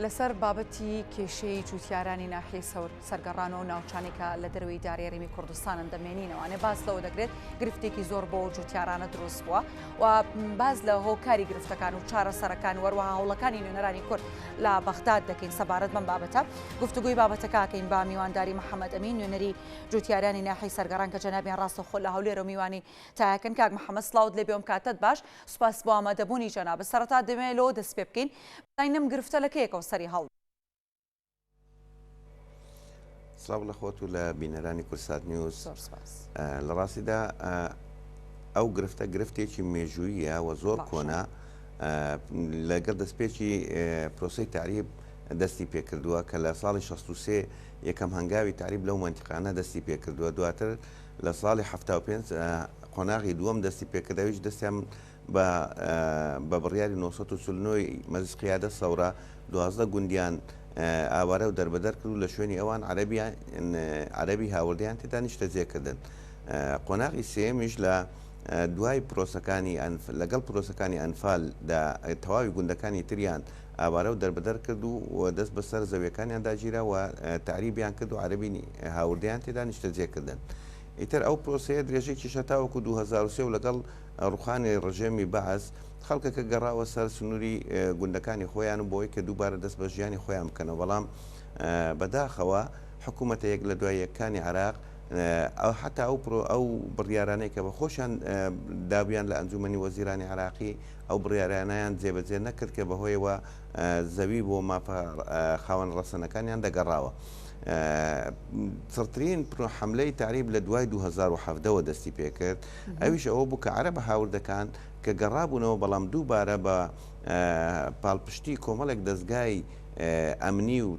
لەسەر بابەتی کێشەی جوتیارانی ناحیەی سەور سەرگەڕان و ناوچانەی کە لە دەرەوەی داری هەرێمی کوردستانن دەمێنینەوانێ باس لەوە دەکرێت گرفتێکی زۆر بۆ جوتیارانە دروست بووە و باس لە هۆکاری گرفتەکان و چارەسەرەکان وەروەها هەوڵەکانی نوێنەرانی کورد لە بەغداد دەکەین سەبارەت بەم بابەتە گفتوگۆی بابەتەکەکەین بە میوانداری محەممەد ئەمین نوێنەری جوتیارانی ناحیەی سەرگەڕان کە جەنابیان ڕاستەوخۆ لە هەولێرەوە میوانی تایەکەن کاک محەممەد سڵاوت لێ بێ ئەم کاتەت باش سوپاس بۆ ئامادەبوونی جەنابت سەرەتا دەمەوێت لەوە دەست پێ بکەین بزانین ئەم گرفتە لە کەیەکەوە سەری هەڵدا؟ سڵاو لە خۆت و لە بینەرانی کورسات نیوز. زۆر سپاس. لە ڕاستیدا ئەو گرفتە گرفتێکی مێژوویە و زۆر کۆنە لەگەڵ دەستپێکی پرۆسەی تەعریب دەستی پێکردووە کە لە ساڵی 63 یەکەم هەنگاوی تەعریب لەو مەنتیقانە دەستی پێکردووە دواتر لە ساڵی 75 قۆناغی دووەم دەستی پێکرد ئەویش دەستیان بە بە بڕیاری 949 ی مەجلس قیادە سەورە 12 گوندیان ئاوارە و دەربەدەر کرد و لە شوێنی ئەوان عەرەبیان عەرەبی هاوردەیان تێدا نیشتەجێ کردن. قۆناغی سێیەمیش لە دوای پرۆسەکانی ئەنف لەگەڵ پرۆسەکانی ئەنفال دا تەواوی گوندەکانی تریان ئاوارە و دەربەدەر کرد و دەست بەسەر زەویەکانیان داگیرا و تەعریبیان کرد و عەرەبی هاوردەیان تێدا نیشتەجێ کردن. ئیتر ئەو پرۆسەیە درێژەی کێشا تاوەکو 2003 و لەگەڵ ڕوخانی ڕژێمی بەعس خەڵکەکە گەڕاوە سەر سنووری گوندەکانی خۆیان و بۆی کە دووبارە دەست بە ژیانی خۆیان بکەنەوە بەڵام بەداخەوە حکوومەتە یەک لە دوای یەکانی عێراق ئەو حتا ئەو پرۆ ئەو بڕیارانەی کە بە خۆشیان دابیان لە ئەنجومەنی وەزیرانی عێراقی ئەو بڕیارانیان جێبەجێ نەکرد کە بەهۆیەوە زەوی بۆ مافە خاوەن ڕەسەنەکانیان دەگەڕاوە. چڕترین حەملەی تەعریب لە دوای 2017 وە دەستی پێکرد ئەویش ئەوە بوو کە عەرەبە هاوردەکان کە گەڕابوونەوە بەڵام دووبارە بە پاڵپشتی کۆمەڵێک دەزگای ئەمنی و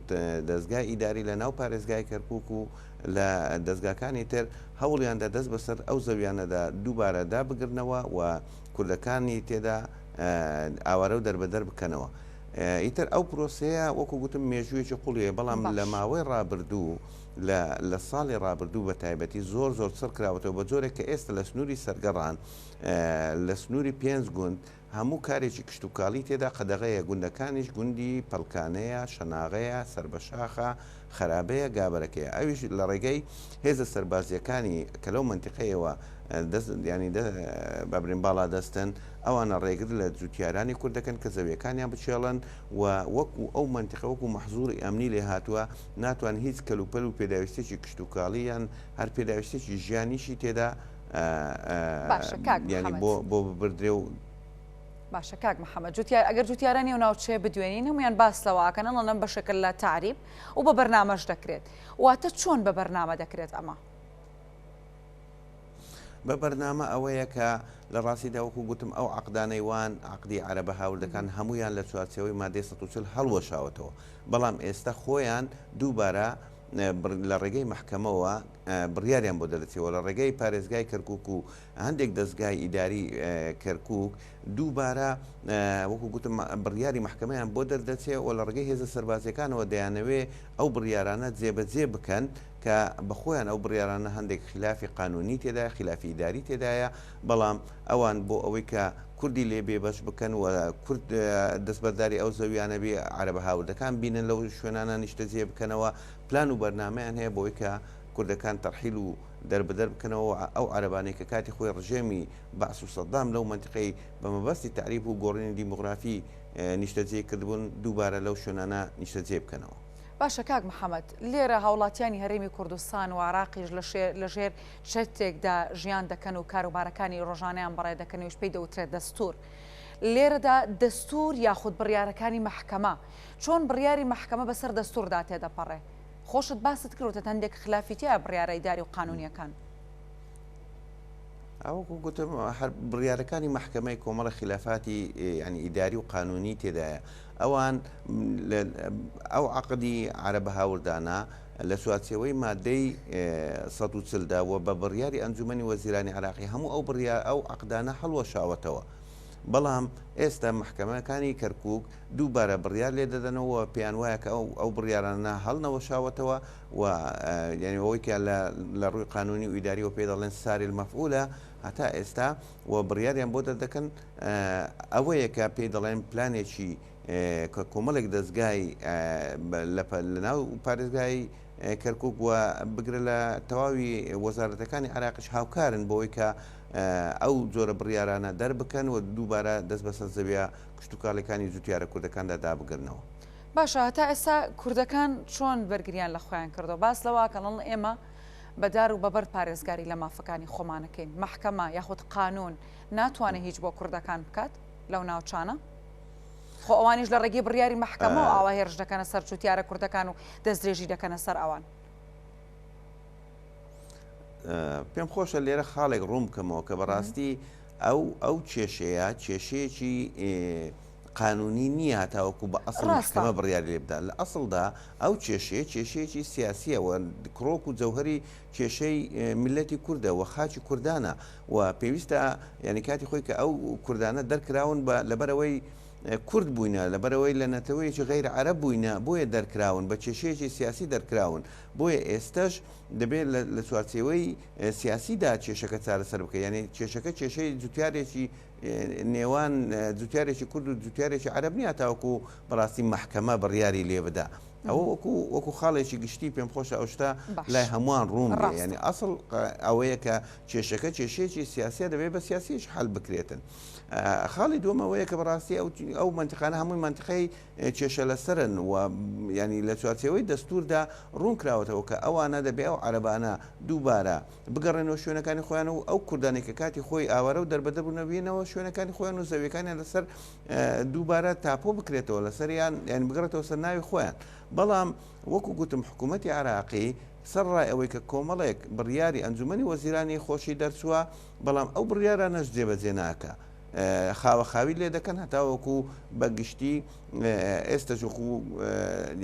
دەزگای ئیداری لە ناو پارێزگای کەرکک و لە دەزگاکانی تر هەوڵیاندا دەست بەسەر ئەو زەویانەدا دووبارە دابگرنەوە و کوردەکانی تێدا ئاوارە و دەربەدەر بکەنەوە. ئیتر ئەو پرۆسەیە وەکو گوتم مێژوویەکی قوڵی هەیە، بەڵام لە ماوەی ڕابردوو لە لە ساڵی ڕابردوو بە تایبەتی زۆر زۆر چڕ کراوەتەوە بە جۆرێک کە ئێستا لە سنووری سەرگەڕان لە سنووری پێنج گوند هەموو کارێکی کشتوکاڵی تێدا قەدەغەیە، گوندەکانیش گوندی پەڵکانەیە، شەناغەیە، سەربەشاخە، خەرابەیە، گابەرەکەیە، ئەویش لە ڕێگەی هێزە سەربازییەکانی کە لەو مەنتیقەیەوە دەست یانی با بڵێین باڵادەستن، ئەوانە ڕێگر لە جوتیارانی کورد دەکەن کە زەویەکانیان بچێڵن و وەکو ئەو مەنتیقە وەکو مەحزوری ئەمنی لێهاتووە ناتوان هیچ کەلوپەل و پێداویستێکی کشتوکاڵی یان هەر پێداویستێکی ژیانیشی تێدا باشە کاک یانی محەمەد. بۆ بۆ ببردرێ و باشە کاک محەمەد جوتیار ئەگەر جوتیارانی ئەو ناوچەیە بدوێنین هەموویان باس لەوە ئەکەن ئەڵێن ئەم بەشێکە لە تەعریب و بە بەرنامەش دەکرێت واتە چۆن بە بەرنامە دەکرێت ئەمە؟ بە بەرنامە ئەوەیە کە لە ڕاستیدا وەکو گوتم ئەو عەقدانەی وان عەقدی عەرەبە هاوردەکان هەموویان لە چوارچێوەی مادەی 140 هەڵوەشاوەتەوە بەڵام ئێستا خۆیان دووبارە لە ڕێگەی مەحکەمەوە بڕیاریان بۆ دەرچێەوە لە ڕێگەی پارێزگای کەرکک و هەندێک دەستگای ئیداری کەرکک دووبارە وەکو گوتم بڕیاری مەحکەمەیان بۆ دەردەچێ و لە ڕێگەی هێزە سەربازیەکانەوە دەیانەوێ ئەو بڕیارانە جێبەجێ بکەن کە بە خۆیان ئەو بڕیارانە هەندێک خلافی قانونی تێدایە، خلافی ئیداری تێدایە، بەڵام ئەوان بۆ ئەوەی کە کوردی لێ بێبەش بکەن و کورد دەستبەرداری ئەو زەویانە بێ، عەرەبە هاوردەکان بینن لەو شوێنانە نیشتەجێ بکەنەوە، پلان و بەرنامەیان هەیە بۆ ئەوەی کە کوردەکان تەرحیل و دەربەدەر بکەنەوە و ئەو عەرەبانەی کە کاتی خۆی ڕژێمی بەعس و سەدام لەو مەنتیقەی بە مەبەستی تەعریب و گۆڕینی دیمۆغرافی نیشتەجێی کردبوون دووبارە لەو شوێنانە نیشتەجێ بکەنەوە. باشە کاک محەمەد، لێرە هاوڵاتیانی هەرێمی کوردستان و عێراقیش لە ژێر چەترێکدا ژیان دەکەن و کاروبارەکانی ڕۆژانەیان بەڕێ دەکەن ئەویش پێی دەوترێت دەستوور. لێرەدا دەستوور یاخود بڕیارەکانی مەحکەمە، چۆن بڕیاری مەحکەمە بەسەر دەستووردا تێدەپەڕێ؟ خۆشت باست کرد وتت هەندێک خلافی تیایە بڕیارە ئیداری و قانونیەکان. وەکو گوتم هەر بڕیارەکانی مەحکەمەی کۆمەڵە خلافاتی یعنی ئیداری و قانونی تێدایە ئەوان ئەو عەقدی عەرەبە هاوردانە لە چوارچێوەی مادەی 140 دا و بە بڕیاری ئەنجومەنی وەزیرانی عراقی هەموو ئەو بڕیار ئەو عەقدانە هەڵوەشاوەتەوە بەڵام ئێستا مەحکەمەکانی کەرکوک دووبارە بڕیار لێ دەدەنەوە پێیان وایە کە ئەو ئەو بڕیارانە هەڵنەوەشاوەتەوە و یعنی ئەوەی کە لە لە ڕووی قانونی و ئیداریەوە پێ دەڵێن ساری المەفعولە هەتا ئێستا و بڕیاریان بۆ دەردەکەن ئەوەیە کە پێی دەڵێن پلانێکی. کە کۆمەڵێک دەزگای لەناو پارێزگای کەرکوک و بگرە لە تەواوی وەزارەتەکانی عێراقیش هاوکارن بۆی کە ئەو جۆرە بڕیارانە دەربکەن و دووبارە دەست بەسەر زەویە کشتوکاڵیەکانی جوتیارە کوردەکاندا دابگرنەوە. باشە هەتا ئێستا کوردەکان چۆن بەرگریان لە خۆیان کردوە؟ باس لەوە ئەکەن ئێمە بە دار و بە بەرد پارێزگاری لە مافەکانی خۆمانەکەین، مەحکەمە یاخود قانون ناتوانێت هیچ بۆ کوردەکان بکات لەو ناوچانە؟ خۆ ئەوانیش لە ڕێگەی بڕیاری مەحکەمەوە ئاوا هێرش دەکەنە سەر جوتیارە کوردەکان و دەستدرێژی دەکەنە سەر ئەوان. پێم خۆشە لێرە خاڵێک ڕوون بکەمەوە کە بەڕاستی ئەو ئەو کێشەیە کێشەیەکی قانونی نییە هەتاوەکو بە ئەسڵ مەحکەمە بڕیاری لێ بدا لە ئەسڵدا ئەو کێشەیە کێشەیەکی سیاسیە و کڕۆک و جەوهری کێشەی میلەتی کوردە و خاکی کوردانە و پێویستە یعنی کاتی خۆی کە ئەو کوردانە دەرکراون بە لەبەرەوەی کورد بووینە لەبەرەوەی لە نەتەوەیەکی غەیر عەرەب بووینە بۆیە دەرکراون بە کێشەیەکی سیاسی دەرکراون بۆیە ئێستەش دەبێت لە چوارچێوەی سیاسیدا کێشەکە چارەسەر بکە یعنی کێشەکە کێشەی جوتیارێکی نێوان جوتیارێکی کورد و جوتیارێکی عەرەب نییە تاوەکو بەڕاستی مەحکەمە بڕیاری لێ بدا ئەوە وەکو وەکو خاڵێکی گشتی پێم خۆشە ئەو شتە لای هەمووان ڕوون بێ یعنی ئەسڵ ئەوەیە کە کێشەکە کێشەیەکی سیاسیە دەبێت بە سیاسیش حل بکرێتن خاڵی دووەمەوەیە کە بەڕاستی ئەو ئەو منتیقانە هەمووی منتیقەی کێشە لەسەرن و ینی لە چوارچێوەی دەستوردا ڕوون کراوەتەوە کە ئەوانە دەبێ ئەو عەرەبانە دووبارە بگەڕێنەوە شوێنەکانی خۆیان و ئەو کوردانەی کە کاتی خۆی ئاوارە و دەربەدەر بوونە بێنەوە شوێنەکانی خۆیان و زەویەکانیان لەسەر دووبارە تاپۆ بکرێتەوە لەسەریان یان بگەڕێتەوە سەر ناوی خۆیان بەڵام وەکو گوتم حکوومەتی عراقی سەر ڕای ئەوەی کە کۆمەڵێک بڕیاری ئەنجومەنی وەزیرانی خۆشی دەرچووە بەڵام ئەو بڕیارانەش جێبەجێ ناکە. خاوەخاوی لێ دەکەن هەتاوەکو بە گشتی ئێستەش وەکو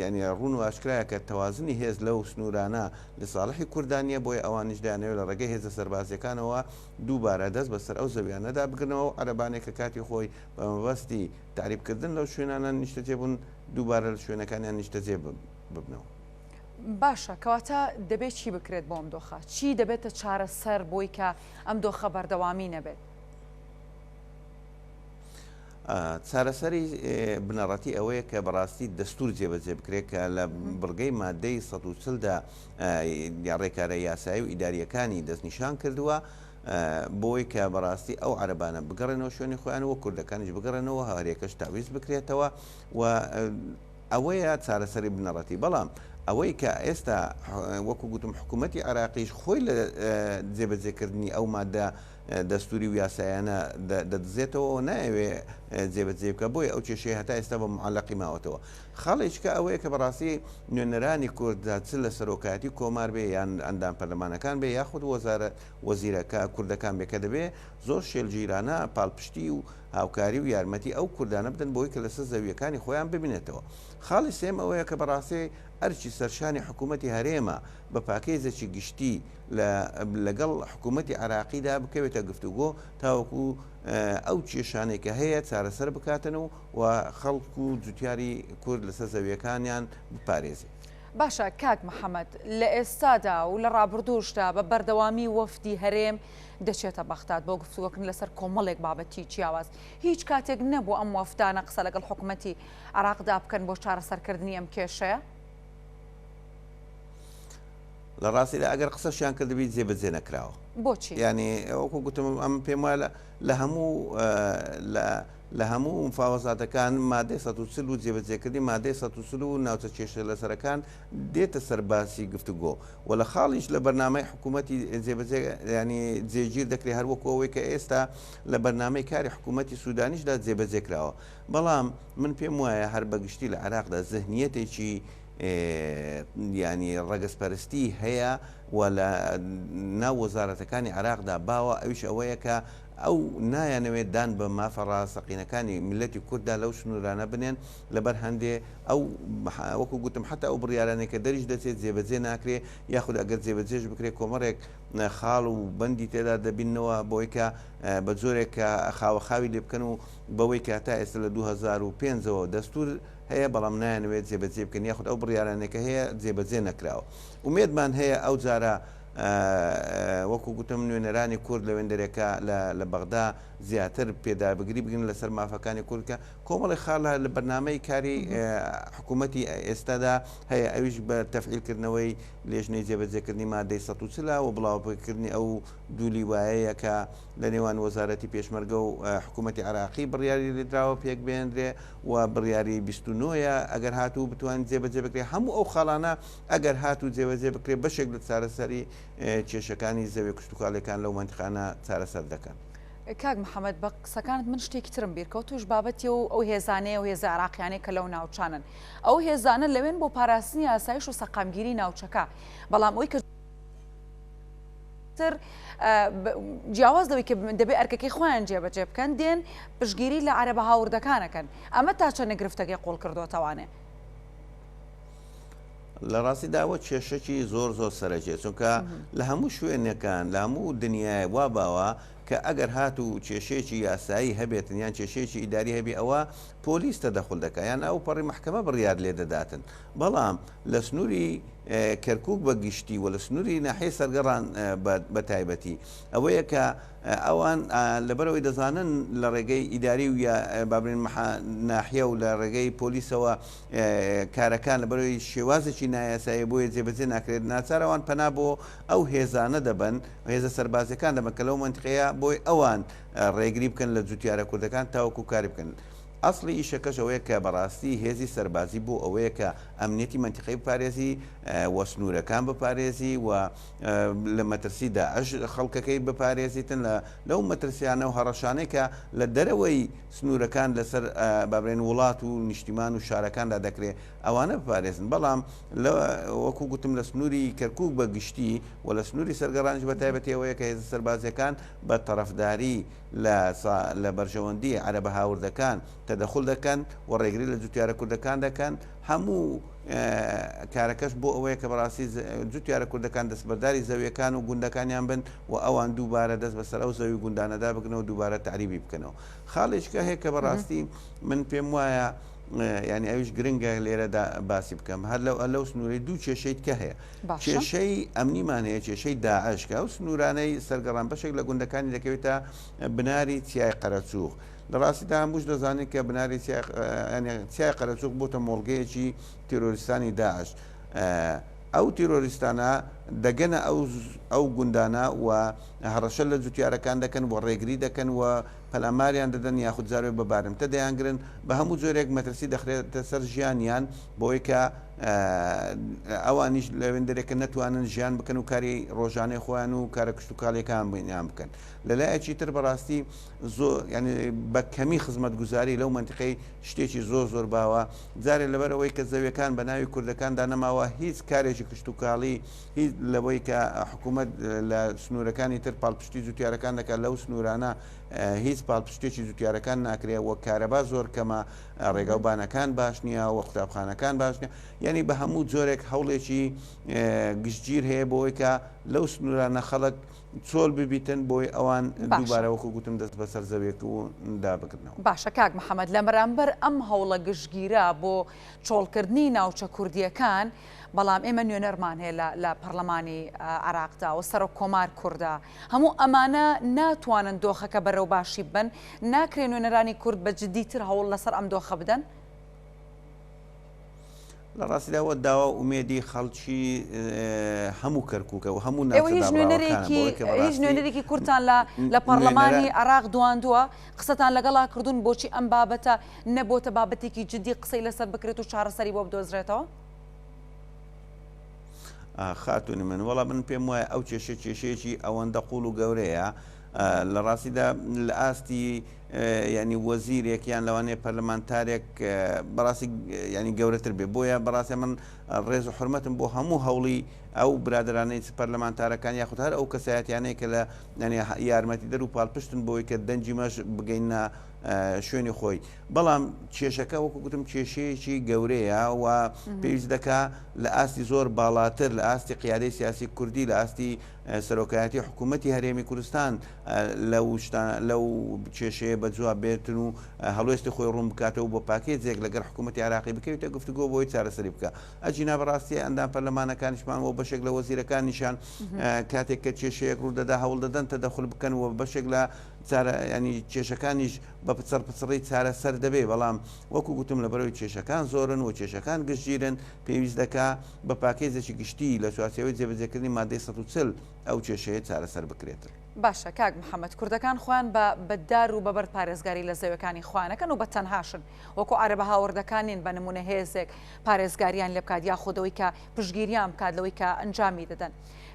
یانی ڕوون و ئاشکرایە کە تەوازنی هێز لەو سنوورانە لە ساڵحی کورددا نییە بۆیە ئەوانیش دەیانەوێت لە ڕێگەی هێزە سەربازییەکانەوە دووبارە دەست بەسەر ئەو زەویانەدا بگرنەوە و عەرەبانێک کە کاتی خۆی بە مەبەستی تەعریبکردن لەو شوێنانە نیشتەجێ بوون دووبارە لە شوێنەکانیان نیشتەجێ ببنەوە. باشە کەواتە دەبێت چی بکرێت بۆ ئەم دۆخە؟ چی دەبێتە چارەسەر بۆی کە ئەم دۆخە بەردەوامی نەبێت؟ چارەسەری بنەڕەتی ئەوەیە کە بەڕاستی دەستور جێبەجێ بکرێت کە لە بڕگەی مادەی 140 دا ڕێکارە یاسایی و ئیداریەکانی دەستنیشان کردووە بۆی کە بەڕاستی ئەو عەرەبانە بگەڕێنەوە شوێنی خۆیان و کوردەکانیش بگەڕێنەوە هەرێکەش تاویز بکرێتەوە و ئەوەیە چارەسەری بنەڕەتی بەڵام ئەوەی کە ئێستا وەکو گوتم حکوومەتی عێراقیش خۆی لە جێبەجێکردنی ئەو مادە دەستوری و یاسایانە دەدزێتەوە و نایەوێ جێبەجێی بکات، بۆیە ئەو کێشەیە هەتا ئێستا بە موعەلەقی ماوەتەوە. خاڵێکیکە ئەوەیە کە بەڕاستی نوێنەرانی کورد چ لە سەرۆکایەتی کۆمار بێ یان ئەندام پەرلەمانەکان بێ یاخود وەزارە وەزیرەکە کوردەکان بێ کە دەبێ زۆر شێلگیرانە پاڵپشتی و هاوکاری و یارمەتی ئەو کوردانە بدەن بۆی کە لەسەر زەوییەکانی خۆیان بمینێتەوە. خاڵی سێیەم ئەوەیە کە بەڕاستی ئەرکی سەرشانی حکوومەتی هەرێمە بە پاکێجێکی گشتی لە لەگەڵ حکوومەتی عێراقیدا بکەوێتە گفتوگۆ تاوەکو ئەو کێشانەی کە هەیە چارەسەر بکاتن و و خەڵک و جوتیاری کورد لەسەر زەویەکانیان بپارێزێ. باشە کاک محەمەد لە ئێستادا و لە ڕابردووشدا بە بەردەوامی وەفدی هەرێم دەچێتە بەغداد بۆ گفتوگۆکردن لەسەر کۆمەڵێک بابەتی جیاواز هیچ کاتێک نەبوو ئەم وەفدانە قسە لەگەڵ حکومەتی عێراقدا بکەن بۆ چارەسەرکردنی ئەم کێشەیە؟ لە ڕاستیدا ئەگەر قسەشیان کردبی جێبەجێ نەکراوە. بۆچی؟ یانی وەکو گوتم ئەم پێم وایە لە هەموو لە هەموو مفاوەزاتەکان مادەی 140 و جێبەجێکردنی مادەی 140 و ناوچە کێشە لەسەرەکان دێتە سەر باسی گفتوگۆ و لە خاڵیش لە بەرنامەی حکوومەتی جێبەجێ ینی جێگیر دەکرێت هەر وەکو ئەوەی کە ئێستا لە بەرنامەی کاری حکوومەتی سوودانیشدا جێبەجێ کراوە بەڵام من پێم وایە هەر بەگشتی لە عێراقدا زهنیەتێکی یانی ڕەگەزپەرستی هەیە و لە ناو وەزارەتەکانی عێراقدا باوە ئەویش ئەوەیە کە ئەو نایانەوێت دان بە مافە ڕاستەقینەکانی میللەتی کورددا لەو سنوورانە بنێن لەبەر هەندێ ئەو وەکو گوتم حتا ئەو بڕیارانەی کە دەریش دەچێت جێبەجێ ناکرێ یاخود ئەگەر جێبەجێش بکرێت کۆمەڵێک خاڵ و بەندی تێدا دەبینەوە بۆی کە بە جۆرێک کە خاوەخاوی لێ بکەن و بەوەی کە تا ئێستا لە 2005 ەوە دەستور هەیە بەڵام نایانەوێت جێبەجێی بکەن یاخود ئەو بڕیارانەی کە هەیە جێبەجێ نەکراوە. ئومێدمان هەیە ئەو جارە وەکو گوتم نوێنەرانی کورد لە وێندەرێکە لە بەغدا زیاتر پێدابگری بگرن لەسەر مافەکانی کورد کە کۆمەڵی خاڵ لە بەرنامەی کاری حکوومەتی ئێستادا هەیە ئەویش بە تەفعیلکردنەوەی لێژنەی جێبەجێکردنی مادەی 140 و بڵاوپێکردنی ئەو دوو لیوایەیە کە لە نێوان وەزارەتی پێشمەرگە و حکوومەتی عێراقی بڕیاری لێدراوە پێکبهێنرێ و بڕیاری 29 ە ئەگەر هاتوو بتوانین جێبەجێ بکرێ هەموو ئەو خاڵانە ئەگەر هاتوو جێبەجێ بکرێ بەشێک لە چارەسەری کێشەکانی زەویە کشتوکاڵیەکان لەو مەنتیقانە چارەسەر دەکەن. کاک محەمەد بە قسەکانت من شتێکی ترم بیر کەوت توش بابەتی و ئەو هێزانەیە و هێزە عێراقیانەی کە لەو ناوچانەن ئەو هێزانە لەوێن بۆ پاراستنی ئاسایش و سەقامگیری ناوچەکە بەڵام ئەوی کە تر جیاواز لەوەی کە دەبێ ئەرکەکەی خۆیان جێبەجێ بکەن دێن پشگیری لە عەرەبە هاوردەکانەکەن ئەمە تا چەندە گرفتەکەی قوڵ کردوتەوانێ؟ لە ڕاستیدا ئەوە کێشەکی زۆر زۆر سەرەکیە چونکە لە هەموو شوێنەکان لە هەموو دنیای وا باوە کە ئەگەر هاتوو کێشەیەکی یاسایی هەبێتن یان کێشەیەکی ئیداری هەبی ئەوە پۆلیس تەدەخول دەکا یان ئەو پەڕی مەحکەمە بڕیار لێ دەداتن بەڵام لە سنووری کەرکک بە گشتی و لە سنووری ناحیەی سەرگەڕان بە تایبەتی ئەوەیە کە ئەوان لەبەرئەوەی دەزانن لە ڕێگەی ئیداری و یا با بڵێین ناحیە و لە ڕێگەی پۆلیسەوە کارەکان لەبەرئەوەی شێوازێکی نایاساییە بۆیە جێبەجێ ناکرێت ناچار ئەوان پەنا بۆ ئەو هێزانە دەبەن هێزە سەربازیەکان دەبەن کە لەو مەنتیقەیە بۆی ئەوان ڕێگری بکەن لە جوتیارە کوردەکان تاوەکو کاری بکەن. ئەسڵی ئیشەکەش ئەوەیە کە بەڕاستی هێزی سەربازی بۆ ئەوەیە کە ئەمنیەتی مەنتیقەی بپارێزی و سنوورەکان بپارێزی و لە مەترسی داعش خەڵکەکەی بپارێزیتن لە لەو مەترسیانە و هەڕەشانەی کە لە دەرەوەی سنوورەکان لەسەر با بڵێین وڵات و نیشتیمان و شارەکاندا دەکرێ ئەوانە بپارێزن بەڵام لە وەکو گوتم لە سنووری کەرکووک بە گشتی و لە سنووری سەرگەڕانیش بە تایبەتی ئەوەیە کە هێزە سەربازیەکان بە تەڕەفداری لە لە بەرژەوەندی عەرەبە هاوردەکان تەدەخول دەکەن و ڕێگری لە جوتیارە کوردەکان دەکەن هەموو کارەکەش بۆ ئەوەیە کە بەڕاستی جوتیارە کوردەکان دەستبەرداری زەویەکان و گوندەکانیان بن و ئەوان دووبارە دەست بەسەر ئەو زەوی گوندانەدا بگرن و دووبارە تەعریبی بکەنەوە. خاڵێکیکە هەیە کە بەڕاستی من پێم وایە یانی ئەویش گرنگە لێرەدا باسی بکەم هەر لەو لەو سنوورەی دوو کێشەی کە هەیە کێشەی ئەمنیمان هەیە کێشەی داعش کە ئەو سنوورانەی سەرگەڕان بەشێک لە گوندەکانی دەکەوێتە بناری چیای قەرەچووخ لە ڕاستیدا هەمووش دەزانین کە بناری چیای قەرەچووخ بۆتە مۆڵگەیەکی تیرۆریستانی داعش. ئەو تیرۆریستانە دەگەنە ئەو گوندانە و هەڕەشە لە جوتیارەکان دەکەن و ڕێگری دەکەن و پەلاماریان دەدەن یاخود جارێ بە بارمتە دەیانگرن بە هەموو جۆرێک مەترسی دەخرێتە سەر ژیانیان بۆی کە ئەوانیش لەوێندەرێکە نەتوانن ژیان بکەن و کاری ڕۆژانەی خۆیان و کارە کشتتوکاڵیەکان بینیان بکەن لەلایەکی تر بەڕاستی زۆر یانی بە کەمی خزمەتگوزاری لەو مەنتیقەی شتێکی زۆر زۆر باوە جارێ لەبەر ئەوەی کە زەویەکان بە ناوی کوردەکاندا نەماوە هیچ کارێکی کشتوکاڵی هیچ لەوەی کە حکوومەت لە سنوورەکانی تر پاڵپشتی جوتیارەکان دەکات لەو سنوورانە هیچ پاڵپشتێکی جوتیارەکان ناکرێ و کارەبا زۆر کەمە ڕێگاوبانەکان باش نییە و قوتابخانەکان باش نییە یعنی بە هەموو جۆرێک هەوڵێکی گشتگیر هەیە بۆی کە لەو سنوورانە خەڵک چۆل ببیتن بۆی ئەوان دووبارە وەکو گوتم دەست بەسەر زەویەک و دا بگرنەوە. باشە کاک محەمەد لەمەرامبەر ئەم هەوڵە گشتگیرە بۆ چۆڵکردنی ناوچە کوردییەکان، بەڵام ئێمە نوێنەرمان هەیە لە لە پەڕلەمانی عێراقدا و سەرۆک کۆمار کوردە، هەموو ئەمانە ناتوانن دۆخەکە بەرەو باشی ببەن، ناکرێ نوێنەرانی کورد بە جدیتر هەوڵ لەسەر ئەم دۆخە بدەن؟ لە ڕاستیدا ئەوە داوا و ئومێدی خەڵکی هەموو کەرکووکە و هەموو ئێوە هیچ نوێنەرێکی هیچ نوێنەرێکی کوردتان لە لە پەڕلەمانی عێراق دواندووە؟ قسەتان لەگەڵا کردوون بۆچی ئەم بابەتە نەبۆتە بابەتێکی جدی قسەی لەسەر بکرێت و چارەسەری بۆ بدۆزرێتەوە؟ خاتونی من وەڵا من پێم وایە ئەو کێشە کێشەیەکی ئەوەندە قوڵ و گەورەیە لە ڕاستیدا لە ئاستی یانی وەزیرێک یان لەوانەیە پەرلەمانتارێک بەڕاستی ینی گەورەتر بێ بۆیە بەڕاستی من ڕێز و حرمەتم بۆ هەموو هەوڵی ئەو برادرانەی چ پەرلەمانتارەکان یاخود هەر ئەو کەسایەتیانەی کە لە ینی یارمەتی دەر و پاڵپشتن بۆی کە دەنگی مەش بگەینە شوێنی خۆی. بەڵام کێشەکە وەکو گوتم کێشەیەکی گەورەیە و پێویست دەکا لە ئاستی زۆر باڵاتر لە ئاستی قیادەی سیاسی کوردی لە ئاستی سەرۆکایەتی حکوومەتی هەرێمی کوردستان لەو شتان لەو کێشەیە بە جواب بێتن و هەڵوێستی خۆی ڕوون بکاتەوە بۆ پاکێجێک لەگەڵ حکوومەتی عێراقی بکەوێتە گفتوگۆ بۆی چارەسەری بکە. ئەگینا بەڕاستی ئەندام پەرلەمانەکانیشمان و بەشێک لە وەزیرەکانیشان کاتێک کە کێشەیەک ڕوو دەدا هەوڵ دەدەن تەدەخول بکەن و بەشێک لە چارە ینی کێشەکانیش بە پچڕ پچڕی چارەسەر دەبێ بەڵام وەکو گوتم لەبەرەوەی کێشەکان زۆرن و کێشەکان گشتگیرن پێویست دەکا بە پاکێجێکی گشتی لە چوارچێوەی جێبەجێکردنی مادەی 140 ئەو کێشەیە چارەسەر بکرێتن. باشە کاک محەمەد کوردەکان خۆیان بە بە دار و بە بەرد پارێزگاری لە زەوێکانی خۆیان ئەکەن و بە تەنهاشن وەکو عەرەبە هاوردەکان نین بە نمونە هێزێک پارێزگاریان لێ بکات یاخود ئەوەی کە پشتگیریان بکات لەوەی کە ئەنجامی دەدەن.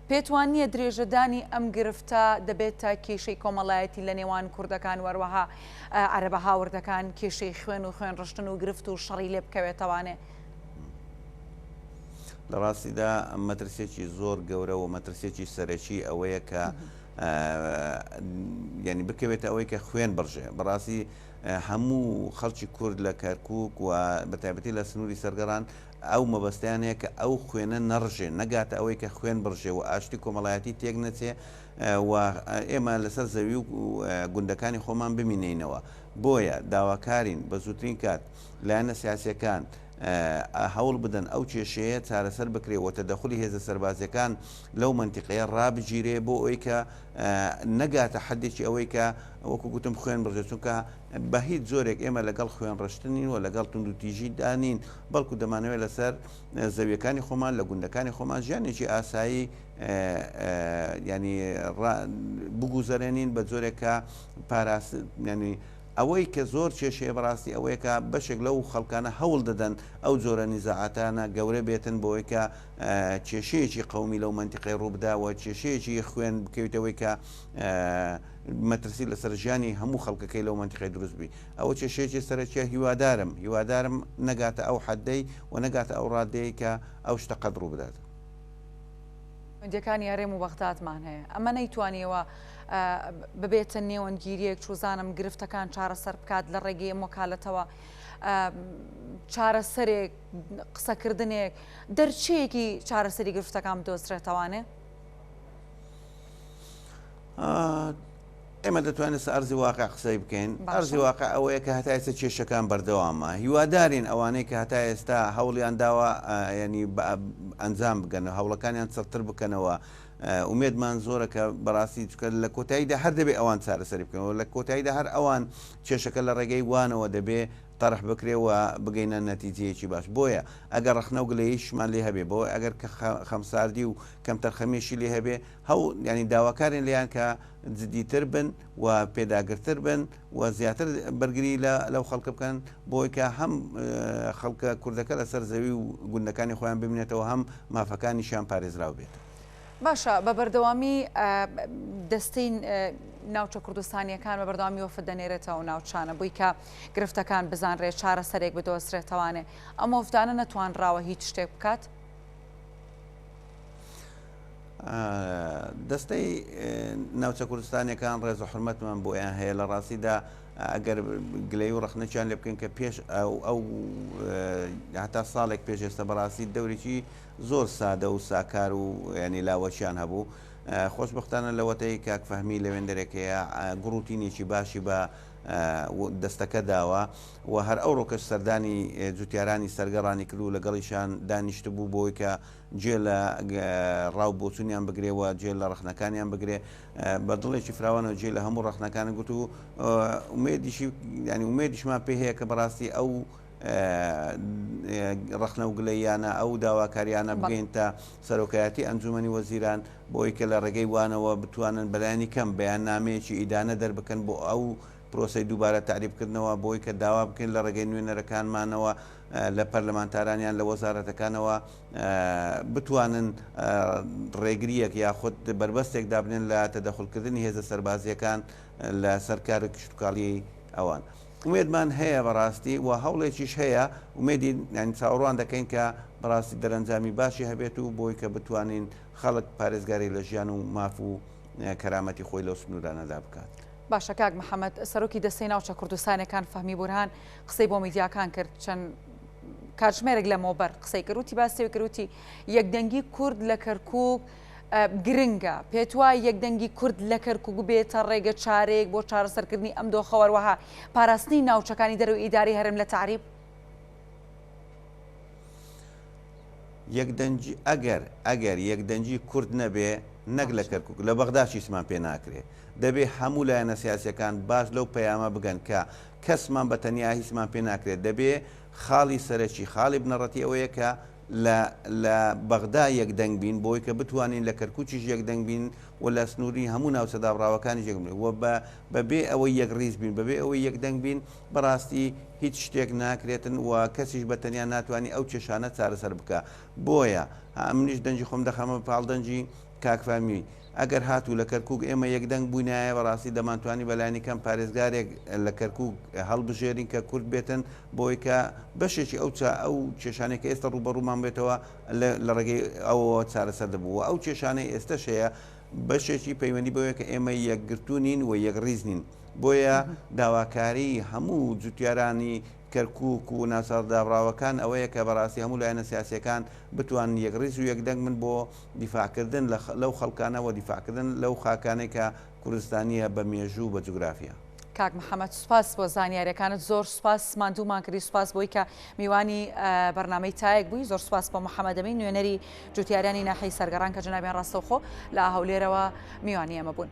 پێت وا نییە درێژەدانی ئەم گرفتە دەبێتە کێشەی کۆمەڵایەتی لە نێوان کوردەکان و هەروەها عەرەبە هاوردەکان کێشەی خوێن و خوێن ڕشتن و گرفت و شەڕی لێ بکەوێتەوانێ؟ لە ڕاستیدا مەترسیەکی زۆر گەورە و مەترسیەکی سەرەکی ئەوەیە کە ینی بکەوێتە ئەوەی کە خوێن بڕژێ بەڕاستی هەموو خەڵکی کورد لە کەرکک و بەتایبەتی لە سنووری سەرگەڕان ئەو مەبەستەیان هەیە کە ئەو خوێنە نەڕژێ، نەگاتە ئەوەی کە خوێن بڕژێ و ئاشتی کۆمەڵایەتی تێک نەچێ و ئێمە لەسەر زەوی و گوندەکانی خۆمان بمینێینەوە. بۆیە داواکارین بە زووترین کات لایەنە سیاسییەکان هەوڵ بدەن ئەو کێشەیە چارەسەر بکرێ و تەدەخولی هێزە سەربازییەکان لەو مەنتیقەیە ڕابگیرێ بۆ ئەوەی کە نەگاتە حەدێکی ئەوەی کە وەکو گوتم خوێن بڕژێ چونکە بە هیچ جۆرێک ئێمە لەگەڵ خوێنڕشتن نین و لەگەڵ توندوتیژیدا نین، بەڵکو دەمانەوێت لەسەر زەویەکانی خۆمان لە گوندەکانی خۆمان ژیانێکی ئاسایی ینی بگوزەرێنین بە جۆرێک کە پاراست ینی ئەوەی کە زۆر کێشەیە بەڕاستی ئەوەیە کە بەشێک لەو خەڵکانە هەوڵ دەدەن ئەو جۆرە نیزاعاتانە گەورە بێتن بۆی کە کێشەیەکی قومی لەو منتیقی ڕووبدا و کێشەیەکی خوێن بکەویتەوەی کە مەترسی لەسەر ژیانی هەموو خەڵکەکەی لەو مەنتیقەی دروست بی ئەوە کێشەیەکی سەرەکیە هیوادارم هیوادارم نەگاتە ئەو حەدەی و نەگاتە ئەو ڕادەیە کە ئەو شتە قەت ڕوو بدات. پەیوەندیەکانی هەرێم و بەغدادمان هەیە ئەمە نەیتوانیەوە ببێتە نێوەندگیریەک چوزانم گرفتەکان چارەسەر بکات لە ڕێگەی ئەم وەکالەتەوە چارەسەرێک قسەکردنێک دەرچەیەکی چارەسەری گرفتەکان بدۆزرێتەوانێ؟ ئێمە دەتوانین لەسەر ئەرزی واقع قسەی بکەین ئەرزی واقع ئەوەیە کە هەتا ئێستا کێشەکان بەردەوامە هیوادارین ئەوانەی کە هەتا ئێستا هەوڵیان داوە ینی ئەنجام بگەن هەوڵەکانیان چڕتر بکەنەوە ئومێدمان زۆرە کە بەڕاستی چکە لە کۆتاییدا هەر دەبێ ئەوان چارەسەری بکەنەوە لە کۆتاییدا هەر ئەوان کێشەکە لە ڕێگەی وانەوە دەبێ تەرح بکرێ و بگەینە نەتیجەیەکی باش بۆیە ئەگەر ڕەخنە و گلەییشمان لێ هەبێ بۆ ئەگەر کە خەمساردی و کەمتەرخەمیشی لێ هەبێ هەو یانی داواکارین لێیان کە جدیتر بن و پێداگرتر بن و زیاتر بەرگری لە لەو خەڵکە بکەن بۆی کە هەم خەڵکە کوردەکە لەسەر زەوی و گوندەکانی خۆیان بمێنێتەوە هەم مافەکانیشیان پارێزراو بێت. باشە بە بەردەوامی دەستەی ناوچە کوردستانیەکان بە بەردەوامی وەفد دەنێرێتەوە ناوچانە بووی کە گرفتەکان بزانرێت چارەسەرێک بدۆزرێتەوانێ ئەم وەفدانە نەتوانراوە هیچ شتێک بکات؟ دەستەی ناوچە کوردستانیەکان ڕێز و حرمەتمان بۆیان هەیە لە ڕاستیدا ئەگەر گلەی و ڕخنەچیان لێ بکەین کە پێش ئەو هەتا ساڵێک پێش ئێستا بەڕاستی دەورێکی زۆر سادە و ساکار و ینی لاوەچیان هەبوو خۆشببختانە لەوەتەی کاک فەهمی لەوێندەرێکەیە گوڕوتینێکی باشی بە دەستەکە داوە و هەر ئەو ڕۆکەش سەردانی جوتیارانی سەرگەڕانی کرد و لەگەڵیشان دانیشتبوو بۆی کە گوێ لە ڕا و بۆچوونیان بگرێ و گوێ لە ڕەخنەکانیان بگرێ بە دڵێکی فراوانەوە گوێ لە هەموو ڕەخنەکان گوت و ئومێدیشی ینی ئومێدیشمان پێ هەیە کە بەڕاستی ئەو ڕەخنە و گلەییانە ئەو داواکاریانە بگەین تا سەرۆکایەتی ئەنجومەنی وەزیران بۆی کە لە ڕێگەی وانەوە بتوانن بەلایەنی کەم بەیاننامەیەکی ئیدانە دەربکەن بۆ ئەو پرۆسەی دووبارە تەعریبکردنەوە بۆی کە داوا بکەین لە ڕێگەی نوێنەرەکانمانەوە لە پەرلەمانتاران یان لە وەزارەتەکانەوە بتوانن ڕێگرییەک یاخود بەربەستێک دابنێن لە تەدەخولکردنی هێزە سەربازییەکان لە سەر کاری کشتوکاڵیی ئەوان. ئومێدمان هەیە بەڕاستی و هەوڵێکیش هەیە، ئومێدی یانی چاوەڕوان دەکەین کە بەڕاستی دەرەنجامی باشی هەبێت و بۆی کە بتوانین خەڵک پارێزگاری لە ژیان و ماف و کەرامەتی خۆی لەو سنوورانەدا بکات. باشە کاک محەمەد، سەرۆکی دەستەی ناوچە کوردستانیەکان فەهمی بورهان قسەی بۆ میدیاکان کرد چەند کاتژمێرێک لەمەوبەر قسەی کرد وتی باسی کرد وتی یەکدەنگی کورد لە کەرکوک گرنگە پێت وایە یەکدەنگی کورد لە کەرکوک بێتە ڕێگە چارەیەک بۆ چارەسەرکردنی ئەم دۆخە وەروەها پاراستنی ناوچەکانی دەرەوەی ئیدارەی هەرێم لە تەعریب؟ یەکدەنگی ئەگەر ئەگەر یەکدەنگی کورد نەبێ نەک لە کەرکوک لە بەغداش هیچمان پێ ناکرێ دەبێ هەموو لایەنە سیاسیەکان باش لەو پەیامە بگەن کە کەسمان بە تەنیا هیچمان پێ ناکرێت دەبێ خاڵی سەرەکی خاڵی بنەڕەتی ئەوەیە کە لە لە بەغدا یەکدەنگ بین بۆی کە بتوانین لە کەرکوکیش یەکدەنگ بین و لە سنووری هەموو ناوچە دابڕاوەکانیش یەک بین و بە بەبێ ئەوەی یەکڕیز بین بەبێ ئەوەی یەکدەنگ بین بەڕاستی هیچ شتێک ناکرێتن و کەسیش بە تەنیا ناتوانی ئەو کێشانە چارەسەر بکا بۆیە منیش دەنگی خۆم دەخەمە پاڵ دەنگی کاک فەهمی ئەگەر هاتوو لە کەرکوک ئێمە یەکدەنگ بووینایە بەڕاستی دەمانتوانی بەلانی کەم پارێزگارێک لە کەرکوک هەڵبژێرین کە کورد بێتن بۆی کە بەشێکی ئەو ئەو کێشانەی کە ئێستا ڕووبەڕوومان بێتەوە لە ڕێگەی ئەوەوە چارەسەر دەبوو و ئەو کێشانەی ئێستەش هەیە بەشێکی پەیوەندی بەوەیە کە ئێمە یەکگرتوو نین و یەکڕیز نین بۆیە داواکاری هەموو جوتیارانی کەرکوک و ناوچە دابڕاوەکان ئەوەیە کە بەڕاستی هەموو لایەنە سیاسیەکان بتوانن یەکڕیز و یەکدەنگ بن بۆ دیفاعکردن لەو خەڵکانە و دیفاعکردن لەو خاکانەی کە کوردستانیە بە مێژوو و بە جوگرافیا. کاک محەمەد سوپاس بۆ زانیاریەکانت زۆر سوپاس ماندوومان کردی سوپاس بۆی کە میوانی بەرنامەی تایەک بووی زۆر سوپاس بۆ محەمەد ئەمین نوێنەری جوتیارانی ناحیەی سەرگەڕان کە جەنابیان ڕاستەوخۆ لە هەولێرەوە میوانی ئێمە بوون.